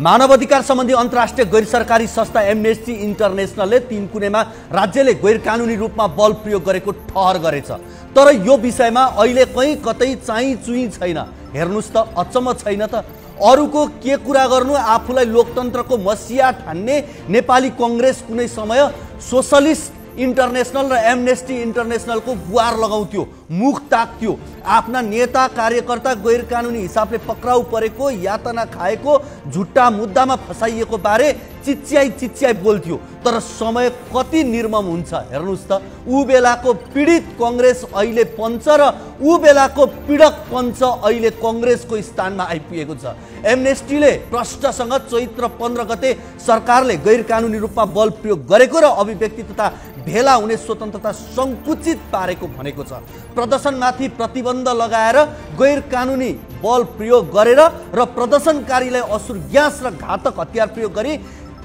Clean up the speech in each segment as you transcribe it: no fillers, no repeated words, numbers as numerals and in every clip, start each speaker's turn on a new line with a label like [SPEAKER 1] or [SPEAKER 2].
[SPEAKER 1] मानवाधिकार सम्बन्धी अन्तर्राष्ट्रिय गैर सरकारी संस्था एमनेस्टी इन्टरनेसनलले तीनकुनेमा राज्यले गैर कानुनी रूपमा बल प्रयोग गरेको ठहर गरेछ। तर यो विषयमा अहिले कहीँ कतै चाहिँ चुई छैन। हेर्नुस् त, अचम्म छैन त? अरूको के कुरा गर्नु, आफूलाई लोकतन्त्रको मसिया ठान्ने नेपाली कङ्ग्रेस कुनै समय सोशलिस्ट इन्टरनेसनल र एमनेस्टी इन्टरनेसनलको गुहार लगाउँथ्यो, मुख ताक्थ्यो। आफ्ना नेता कार्यकर्ता गैर कानुनी हिसाबले पक्राउ परेको, यातना खाएको, झुट्टा मुद्दामा फसाइएको बारे चिच्याई बोल्थ्यो। तर समय कति निर्मम हुन्छ हेर्नुस् त। ऊ बेलाको पीडित कङ्ग्रेस अहिले पञ्च र ऊ बेलाको पीडक पञ्च अहिले कङ्ग्रेसको स्थानमा आइपुगेको छ। एमनेस्टीले प्रष्टसँग चैत्र 15 गते सरकारले गैर कानुनी रूपमा बल प्रयोग गरेको र अभिव्यक्ति तथा भेला हुने स्वतन्त्रता सङ्कुचित पारेको भनेको छ। प्रदर्शनमाथि प्रतिबन्ध लगाएर गैर कानुनी बल प्रयोग गरेर र प्रदर्शनकारीलाई असुर ग्यास र घातक हतियार प्रयोग गरी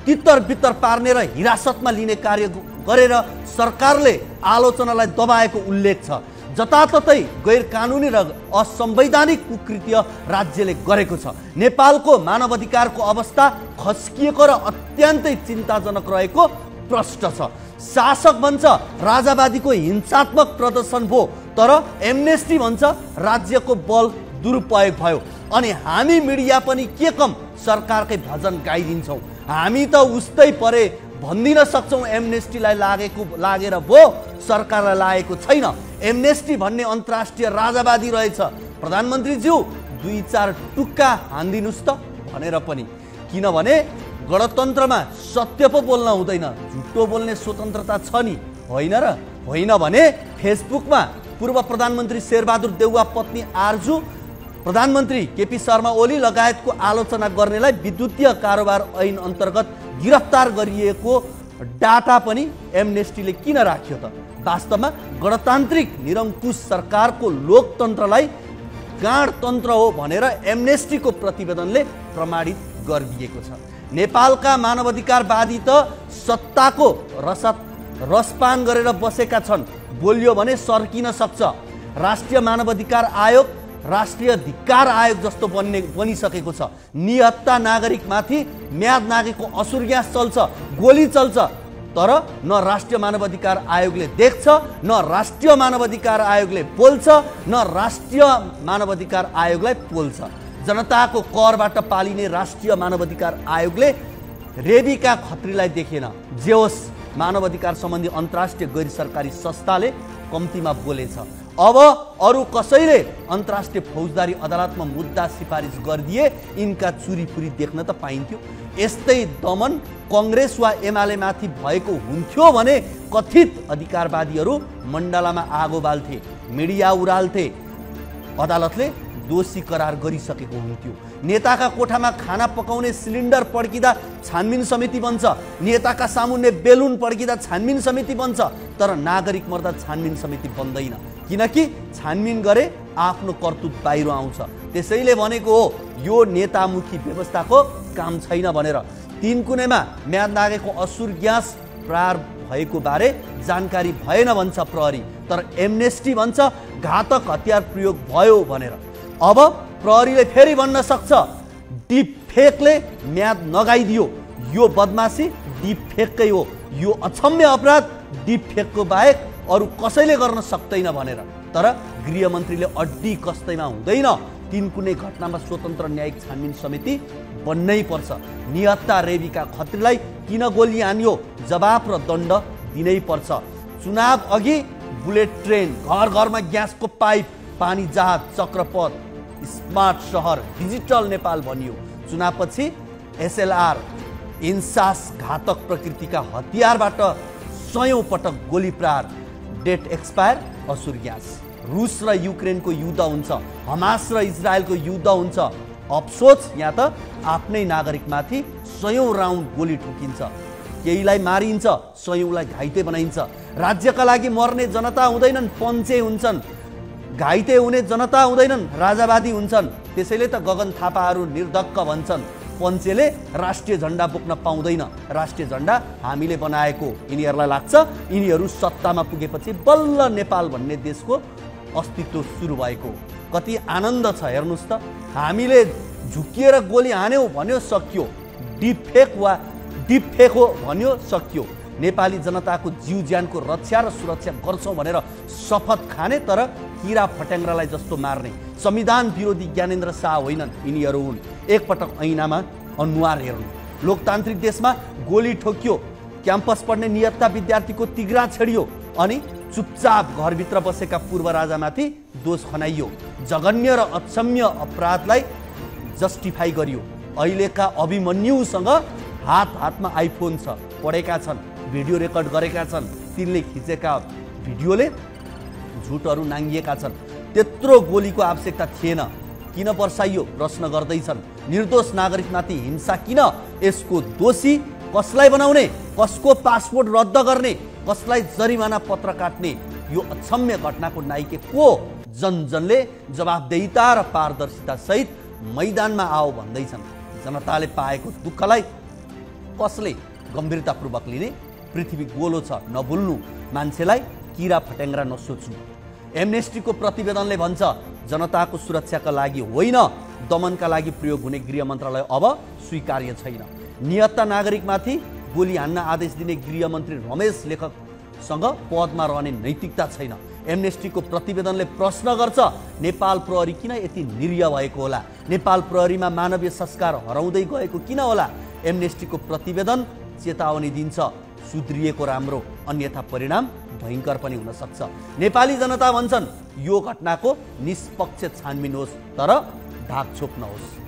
[SPEAKER 1] तितर बितर पार्ने र हिरासतमा लिने कार्य गरेर सरकारले आलोचनालाई दबाएको उल्लेख छ। जताततै गैर कानुनी र असंवैधानिक कुकृत्य राज्यले गरेको छ। नेपालको मानवाधिकारको अवस्था खस्किएको र अत्यन्तै चिन्ताजनक रहेको प्रष्ट छ। शासक भन्छ राजावादीको हिंसात्मक प्रदर्शन भयो, तर एमनेस्टी भन्छ राज्यको बल दुरुपयोग भयो। अनि हामी मिडिया पनि के कम सरकारकै भजन गाइदिन्छौँ। हामी त उस्तै परे भनिदिन सक्छौँ एमनेस्टीलाई लागेर भयो, सरकारलाई लागेको छैन। एमनेस्टी भन्ने अन्तर्राष्ट्रिय राजावादी रहेछ। प्रधानमन्त्रीज्यू 2-4 टुक्का हान्दिनुस् त भनेर पनि। किनभने गणतन्त्रमा सत्य पो बोल्न हुँदैन, झुटो बोल्ने स्वतन्त्रता छ नि, होइन र? होइन भने फेसबुकमा पूर्व प्रधानमन्त्री शेरबहादुर देउवा पत्नी आर्जु, प्रधानमन्त्री केपी शर्मा ओली लगायतको आलोचना गर्नेलाई विद्युतीय कारोबार ऐन अन्तर्गत गिरफ्तार गरिएको डाटा पनि एमनेस्टीले किन राख्यो त? वास्तवमा गणतान्त्रिक निरङ्कुश सरकारको लोकतन्त्रलाई गाँडतन्त्र हो भनेर एमनेस्टीको प्रतिवेदनले प्रमाणित गरिदिएको छ। नेपालका मानवाधिकारवादी त सत्ताको रसपान गरेर बसेका छन्। बोलियो भने सर्किन सक्छ। राष्ट्रिय मानवाधिकार आयोग राष्ट्रिय धिक्कार आयोग जस्तो बनिसकेको छ। निहत्ता नागरिकमाथि म्याद नागेको असुर ग्यास चल्छ, गोली चल्छ, तर न राष्ट्रिय मानवाधिकार आयोगले देख्छ, न राष्ट्रिय मानवाधिकार आयोगले बोल्छ, न राष्ट्रिय मानवाधिकार आयोगलाई बोल्छ। जनताको करबाट पालिने राष्ट्रिय मानवाधिकार आयोगले रेबिका खत्रीलाई देखेन। जे होस्, मानवाधिकार सम्बन्धी अन्तर्राष्ट्रिय गैर सरकारी संस्थाले कम्तीमा बोलेछ। अब अरू कसैले अन्तर्राष्ट्रिय फौजदारी अदालतमा मुद्दा सिफारिस गरिदिए यिनका चुरीफुरी देख्न त पाइन्थ्यो। यस्तै दमन कङ्ग्रेस वा एमालेमाथि भएको हुन्थ्यो भने कथित अधिकारवादीहरू मण्डलामा आगो बाल्थे, मिडिया उराल्थे, अदालतले दोषी करार गरिसकेको हुन्थ्यो। नेताका कोठामा खाना पकाउने सिलिन्डर पड्किँदा छानबिन समिति बन्छ, नेताका सामुन्ने बेलुन पड्किँदा छानबिन समिति बन्छ, तर नागरिक मर्दा छानबिन समिति बन्दैन। किनकि छानबिन गरे आफ्नो कर्तुत बाहिर आउँछ। त्यसैले भनेको हो यो नेतामुखी व्यवस्थाको काम छैन भनेर। तीनकुनेमा म्याद लागेको असुर ग्यास प्रहार भएको बारे जानकारी भएन भन्छ प्रहरी, तर एमनेस्टी भन्छ घातक हतियार प्रयोग भयो भनेर। अब प्रहरीले फेरि भन्न सक्छ डिप फेकले म्याद नगाइदियो, यो बदमासी डिप फेककै हो, यो अक्षम्य अपराध डिप फेकको बाहेक अरू कसैले गर्न सक्दैन भनेर। तर गृहमन्त्रीले अड्डी कस्तैमा हुँदैन। तीनकुने घटनामा स्वतन्त्र न्यायिक छानबिन समिति बन्नै पर्छ। निहत्ता रेबिका खत्रीलाई किन गोली हान्यो जवाफ र दण्ड दिनै पर्छ। चुनाव अघि बुलेट ट्रेन, घर घरमा ग्यासको पाइप, पानी जहाज, चक्रपथ, स्मार्ट सहर, डिजिटल नेपाल भनियो। चुनावपछि एसएलआर, इन्सास घातक प्रकृतिका हतियारबाट 100औं पटक गोली प्रहार, डेट एक्सपायर, असुर ग्यास। रुस र युक्रेनको युद्ध हुन्छ, हमास र इजरायलको युद्ध हुन्छ। अफसोस यहाँ त आफ्नै नागरिकमाथि 100औं राउन्ड गोली ठोकिन्छ, केहीलाई मारिन्छ, 100औंलाई घाइते बनाइन्छ। राज्यका लागि मर्ने जनता हुँदैनन्, पञ्चे हुन्छन्। घाइते हुने जनता हुँदैनन्, राजावादी हुन्छन्। त्यसैले त गगन थापाहरू निर्धक्क भन्छन् पञ्चेले राष्ट्रिय झण्डा बोक्न पाउँदैन, राष्ट्रिय झण्डा हामीले बनाएको। यिनीहरूलाई लाग्छ यिनीहरू सत्तामा पुगेपछि बल्ल नेपाल भन्ने देशको अस्तित्व सुरु भएको। कति आनन्द छ हेर्नुस् त। हामीले झुकिएर गोली हान्यौँ भन्यो, सकियो। डिफेक वा डिफेक हो भन्यो सकियो। नेपाली जनताको जीव ज्यानको रक्षा र सुरक्षा गर्छौँ भनेर शपथ खाने तर किरा फट्याङ्ग्रालाई जस्तो मार्ने संविधान विरोधी ज्ञानेन्द्र शाह होइनन्, यिनीहरू हुन्। एकपटक ऐनामा अनुहार हेर्नु। लोकतान्त्रिक देशमा गोली ठोकियो, क्याम्पस पढ्ने नियतका विद्यार्थीको तिग्रा छेडियो अनि चुपचाप घरभित्र बसेका पूर्व राजामाथि दोष खनाइयो। जघन्य र अक्षम्य अपराधलाई जस्टिफाई गरियो। अहिलेका अभिमन्युसँग हातमा आइफोन छ, पढेका छन्, भिडियो रेकर्ड गरेका छन्, तिनले खिचेका भिडियोले झुटहरू नाङ्गिएका छन्। त्यत्रो गोलीको आवश्यकता थिएन, किन वर्षाइयो प्रश्न गर्दैछन्। निर्दोष नागरिकमाथि हिंसा किन? यसको दोषी कसलाई बनाउने, कसको पासपोर्ट रद्द गर्ने, कसलाई जरिमाना पत्र काट्ने, यो अक्षम्य घटनाको नायिके को? जनजनले जवाबदेहिता र पारदर्शिता सहित मैदानमा आओ भन्दैछन्। जनताले पाएको दुःखलाई कसले गम्भीरतापूर्वक लिने? पृथ्वी गोलो छ, नभुल्नु। मान्छेलाई किरा फट्याङ्ग्रा नसोच्नु। एमनेस्टीको प्रतिवेदनले भन्छ जनताको सुरक्षाका लागि होइन, दमनका लागि प्रयोग हुने गृह मन्त्रालय अब स्वीकार्य छैन। निहत्था नागरिकमाथि गोली हान्न आदेश दिने गृहमन्त्री रमेश लेखकसँग पदमा रहने नैतिकता छैन। एमनेस्टीको प्रतिवेदनले प्रश्न गर्छ नेपाल प्रहरी किन यति निरीह भएको होला? नेपाल प्रहरीमा मानवीय संस्कार हराउँदै गएको किन होला? एमनेस्टीको प्रतिवेदन चेतावनी दिन्छ सुध्रिएको राम्रो, अन्यथा परिणाम भयङ्कर पनि हुन सक्छ। नेपाली जनता भन्छन् यो घटनाको निष्पक्ष छानबिन होस् तर ढाकछोप नहोस्।